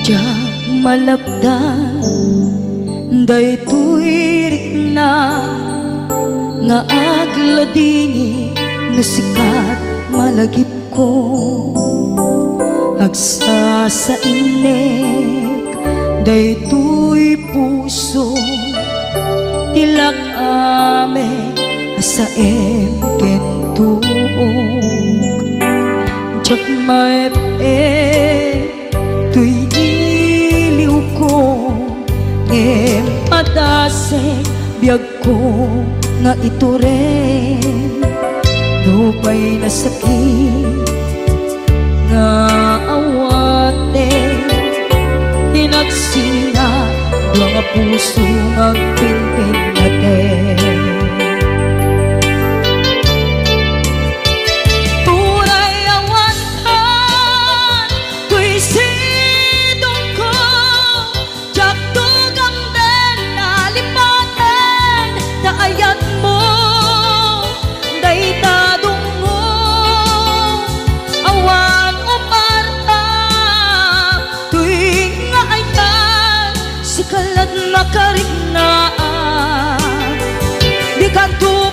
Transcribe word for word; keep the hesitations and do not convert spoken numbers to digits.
Diak malabdan daytoy rikna nga agladingit no sikat malagipko. Agsasainnek daytoy puso ti lak-am a saem ken tuok. Diak maep-ep toy iliwko, ngem adasek biagko nga itured. Nupay nasakit nga awatek, inagsinga dua nga puso nga agpinpinnatek. Uray awan kan toy sidongko, diak tugamden a lipaten ta ayatmo dayta dungngo. Awan umarta toy nga ayat, sika laeng makariknaan. Dikanto